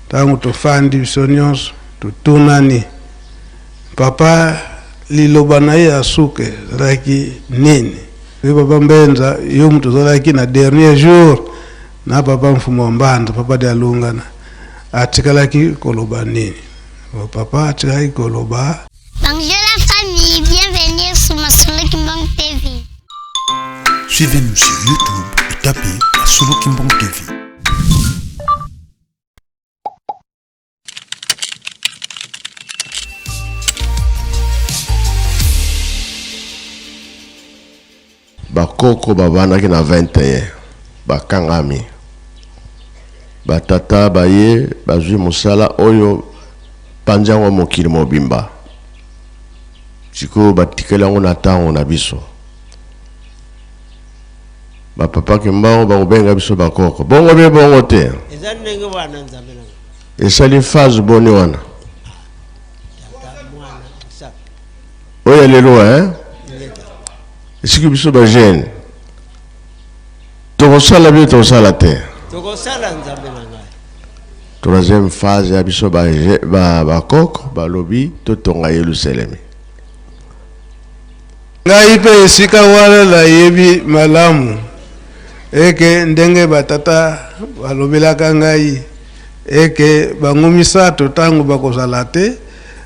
Ntango tofandi biso nyonso, totunani, Papa, liloba na ye ya suka ezalaki nini? Yo Papa Mbenza, yo moto ozalaki na dernier jour na Papa Mfumu wa Mbanza, Papa Dialungana, atikalaki koloba nini? Papa atikalaki koloba. Bonjour la famille, bienvenue sur Masolo Kimbangu TV. Suivez-nous sur YouTube et tapez Masolo Kimbangu TV. Bakoko babandaki na 21 bakangami. Batata baye bazwi mosala oyo panzi yango mokili mobimba. Sikoyo batikeli yango na ntango na biso. Ba papa Kimbangu bakobenga biso bakoko. Bongo be bongo te. Eza ndenge wana Nzambe na nga. Esali phase boni wana? Tata, mwana, mosantu. Oyo ya lelo hein? Ingeta. Esiki biso ba jeune. Tokosala bien tokosala te. Tokosala Nzambe na ngai. Troisième phase ya biso ba ba bakoko balobi totonga Yelusalemi. Ngai mpe esika wana nayebi malamu eke ndenge batata balobelaka ngai eke bango misato tango bakozala te,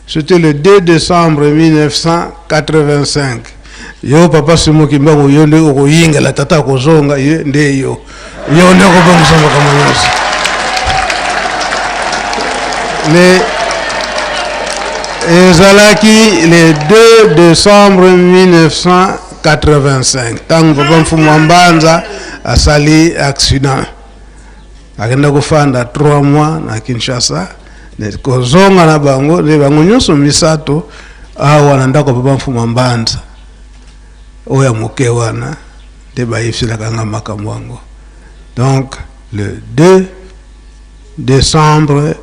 C'etait le 2 decembre 1985. Yo papa Simon Kimbangu yo nde okoyingela tata akozonga ye nde yo. Yo nde okobongisa makambo nyonso. Le ezalaki le 2 décembre 1985 ntango papa Mfumu wa Mbanza asali accident. Akenda kofanda 3 mois na Kinshasa, kozonga na bango nde bango nyonso misato awa na ndako ya papa Mfuma Mbanza oyo ya moke wana nde bayebiselaka nga makambo yango. Donc le 2 décembre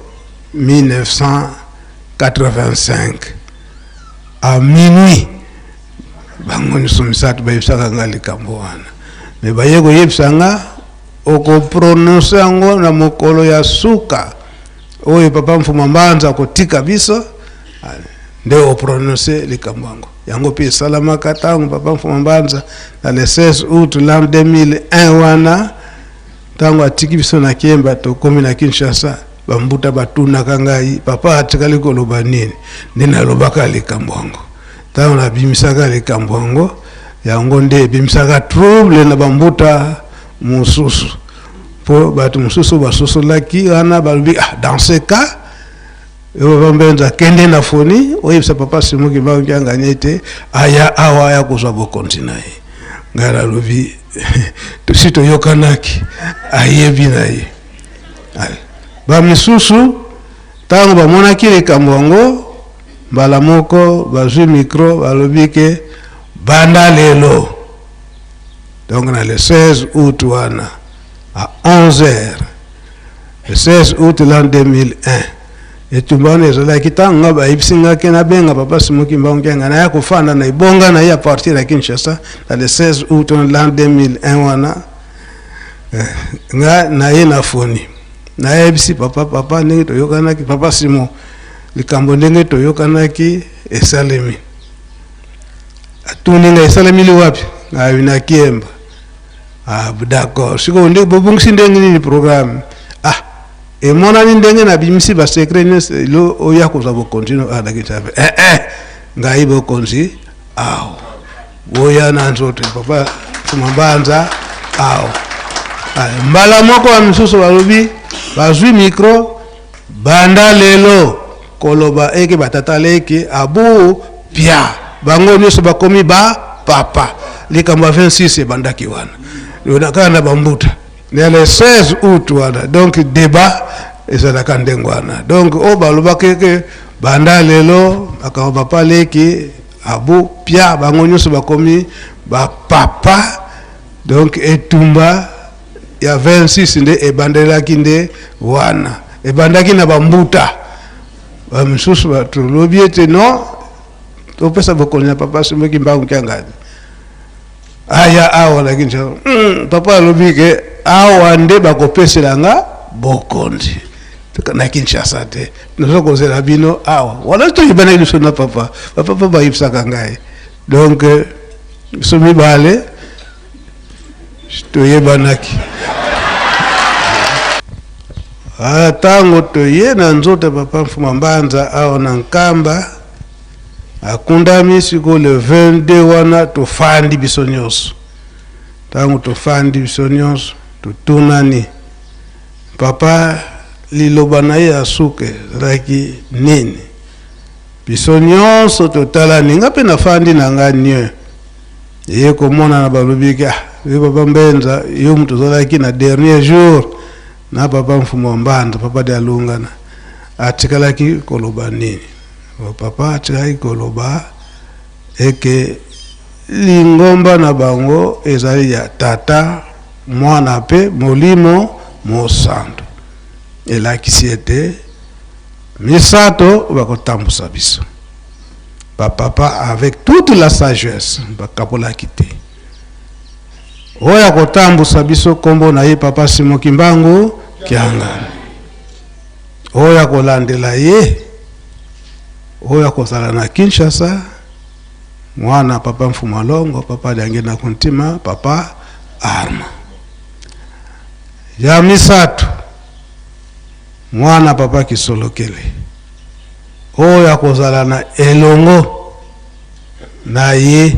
1985 à minuit bango nyonso misato bayebisaka nga likambo wana, me baye koyebisa nga Oko prononcer yango na mokolo ya suka oyo papa Mfuma Mbanza akotika biso, nde o prononcer likambo yango. Yango mpe esalamaka ntango papa Mfuma Mbanza na le 16 août l'an 2001 wana, ntango atiki biso na Kiemba, tokomi na Kinshasa, bambuta batunaka ngai, papa atikali koloba nini? Nde nalobaka likambo yango. Ntango nabimisaka likambo yango, yango nde ebimisaka trouble na bambuta mosusu, mpo bato mosusu basosolaki wana, balobi ah, dans ce cas yo papa Mbenza kende na foni oyebisa papa Simon Kimbangu Kiangani ete aya awa aya kozwa bokonzi na ye. Ngai nalobi tosi toyokanaki, ayebi na ye. Bamisusu ntango bamonaki likambo yango, mbala moko bazwi micro balobi ke banda lelo, donc na le 16 août wana à 11 heures, le 16 août l'an 2001, etumba wana ezalaki ntango nga bayebisi nga ke nabenga papa Simon Kimbangu Kiangani aya kofanda na ebonga na ye à partir ya Kinshasa na le 16 août l'an 2001 wana, nga naye na foni nayebisi papa, papa ndenge toyokanaki, papa Simon likambo ndenge toyokanaki esalemi. Atuni ngai esalemili wapi? Ngai na Kiemba. Ah, d'accord. Sikoyo nde bobongisi ndenge nini programme? Ah, emonani ndenge nabimisi ba secret nyonso elo oya kozwa bokonzi no ah, na Kinshasa. Eh, eh, ngai bokonzi awa. Boya na nzoto papa Mfuma Mbanza awa. Ah, mbala moko ba misusu balobi bazwi micro banda lelo koloba eke batata leki abu pia bango nyonso bakomi ba papa. Likambo ya 26 ebandaki wana kaka na bambuta ya le 16 août wana, donc débat ezalaka ndenge wana. Donc oyo balobaki eke banda lelo makambo papa leki abu pia bango nyonso bakomi ba papa. Donc etumba ya 26 nde ebandelaki nde wana, ebandaki na bambuta ba misusu batolobi ete non, topesa bokonzi na papa Simon Kimbangu Kiangani aya awa na Kinshasa. Papa alobi ke awa nde bakopesela nga bokonzi. Na Kinshasa te, naza kozela bino awa. Wana toyebanaki biso na papa, bapapa bayebisaka ngai. Donc biso mibale toyebanaki. Ntango toye na nzoto papa Mfuma Mbanza awa na Nkamba, akundami sikoyo le 22 wana, tofandi biso nyonso. Ntango tofandi biso nyonso, totunani papa liloba na ye ya suka ezalaki nini. Biso nyonso totalani, nga mpe nafandi na nga nie. Ye komonana balobiki, ah, yo papa Mbenza, yo moto ozalaki na dernier jour na papa Mfumu wa Mbanza, papa de Alungana, atikalaki koloba nini? Papa atikalaki koloba eke lingomba na bango ezali ya tata, mwana mpe molimo mosantu. Elakisi ete misato bakotambusa biso. Bapapa avec toute la sagesse bakabolaki te. Oyo akotambusa biso kombo na ye papa Simon Kimbangu Kiangani. Oyo akolandela ye, oyo akozala na Kinshasa, mwana papa Mfuma Longo, papa Diangienda Kuntima, papa Arma. Ya misato, mwana papa Kisolokele, oyo akozala na elongo na ye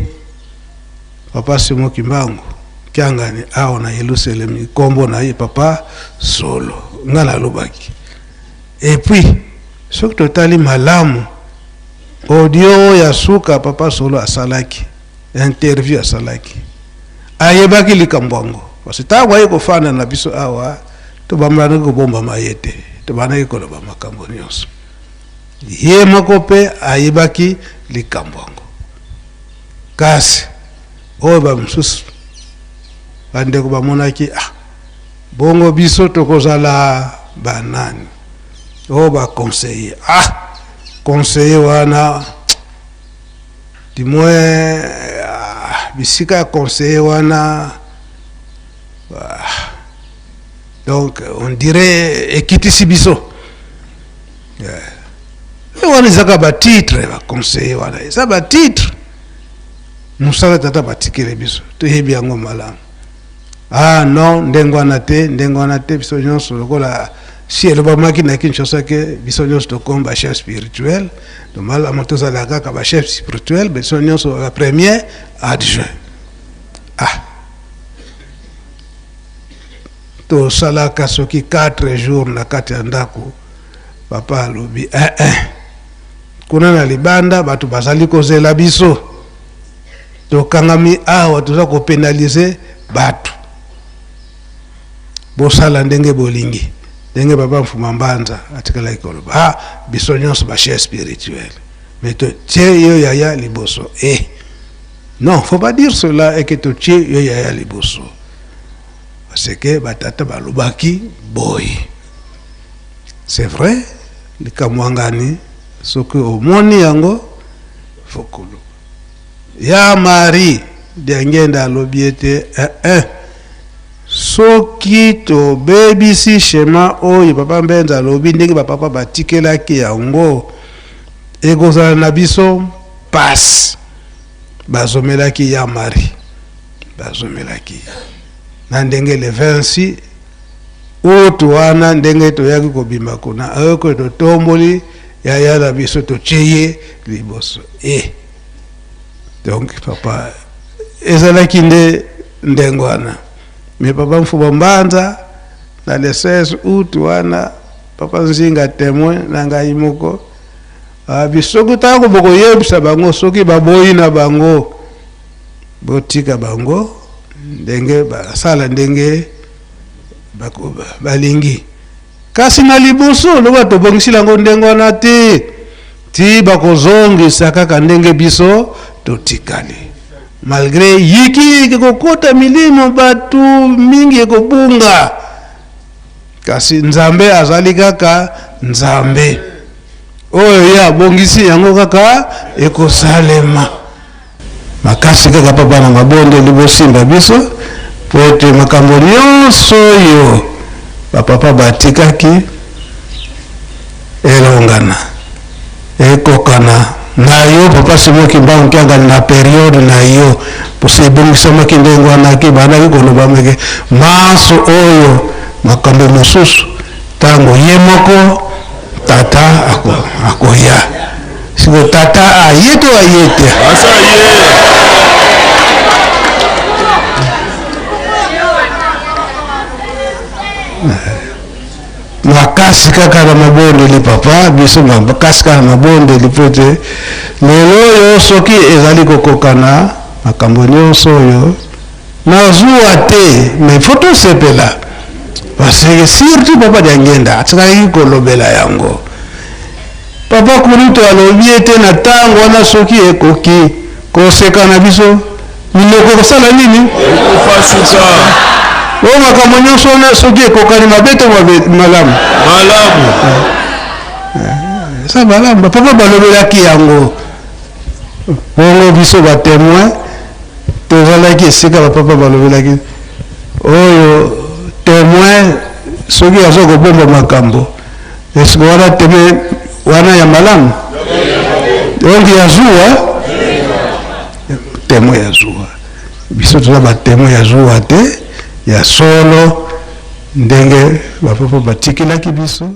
papa Simon Kimbangu Kiangani awa na Yelusalemi, kombo na ye papa Solo. Nga nalobaki. Et puis soki totali malamu audio ya suka papa Solo asalaki, interview asalaki, ayebaki likambo yango. Parce que ntango aye kofanda na biso awa, tobandaki kobombama ye te, tobandaki koloba makambo nyonso. Ye moko mpe ayebaki likambo yango. Kasi oyo ba mosusu bandeko bamonaki, ah, bongo biso tokozala banani? Oyo ba conseiller, ah, conseiller wana du moins, ah, bisika ya conseiller wana, ah, donc on dirait ekitisi biso. Wana ezaka ba titre, ba conseiller wana eza ba titre. Mosala tata batikele biso, toyebi yango malamu. Ah non, ndenge wana te, ndenge wana te. Biso nyonso lokola si elobamaki na Kinshasa ke biso nyonso tokomi ba chef spirituel, to malamu tozala kaka ba chef spirituel, biso nyonso ba premier adjoint. Ah, tosalaka soki 4 jours na kati ya ndako, papa alobi eh, eh, kuna na libanda bato bazali kozela biso, tokangami awa, toza kopenalize bato. Bosala ndenge bolingi. Ndenge papa Mfuma Mbanza atikalaki koloba, ah, biso nyonso ba chef spirituel, mais totie yo yaya liboso. Eh non, faut pas dire cela, et que totie yo yaya liboso parce que batata balobaki boye. C'est vrai, likambo angani soki omoni yango fokolo ya Marie Diangenda alobi ete eh, eh, soki tobebisi schéma oyo papa Mbenza alobi, ndenge bapapa batikelaki yango, ekozala na biso pasi. Bazomelaki ya Marie, bazomelaki na ndenge le 26 août wana, ndenge toyaki kobima kuna, ayoko totomboli yaya na biso, totie ye liboso. Eh, donc papa ezalaki nde ndenge wana. Mais papa Mfuba Mbanza na le 16 août wana, papa Nzinga témoin na ngai moko, abi soki ntango bokoyebisa bango, soki baboyi na bango, botika bango ndenge basala ndenge balingi. Kasi na liboso lokola tobongisi yango ndenge wana te, ti bakozongisa kaka ndenge biso totikali. Malgré yiki yiki kokota milimo bato mingi ekobunga, kasi Nzambe azali kaka Nzambe. Oyo ye abongisi yango kaka ekosalema. Makasi kaka papa na mabondeli bosimba biso, po ete makambo nyonso oyo bapapa batikaki Elongana, ekokana na yo papa Simon Kimbangu Kiangani na periode na yo, posi ebongisamaki ndenge wana ke bandaki koloba meke manso oyo makambo mosusu ntango ye moko tata akoya. Siko tata aye to aye te? Asa ye. Makasi kaka na mabondeli papa, biso makasi kaka na mabondeli po ete lelo oyo soki ezali kokokana makambo nyonso oyo nazuwa te, mais faut tosepela parce que surtout papa Diangienda atikalaki kolobela yango. Papa Kulutu alobi ete na ntango wana soki ekoki koseka na biso minoko ekosala nini? Ekofasuka. Oyo makambo nyonso wana soki ekokani mabe to mabe malamu? Malamu. Eza malamu. Papa balobelaki yango. Bongo biso ba témoin tozalaki esika ba papa balobelaki oyo témoin soki aza kobomba makambo esiko wana témoin wana ya malamu donc ya zuwa témoin ya zuwa biso toza ba témoin ya zuwa te ya solo ndenge ba papa batikelaki biso.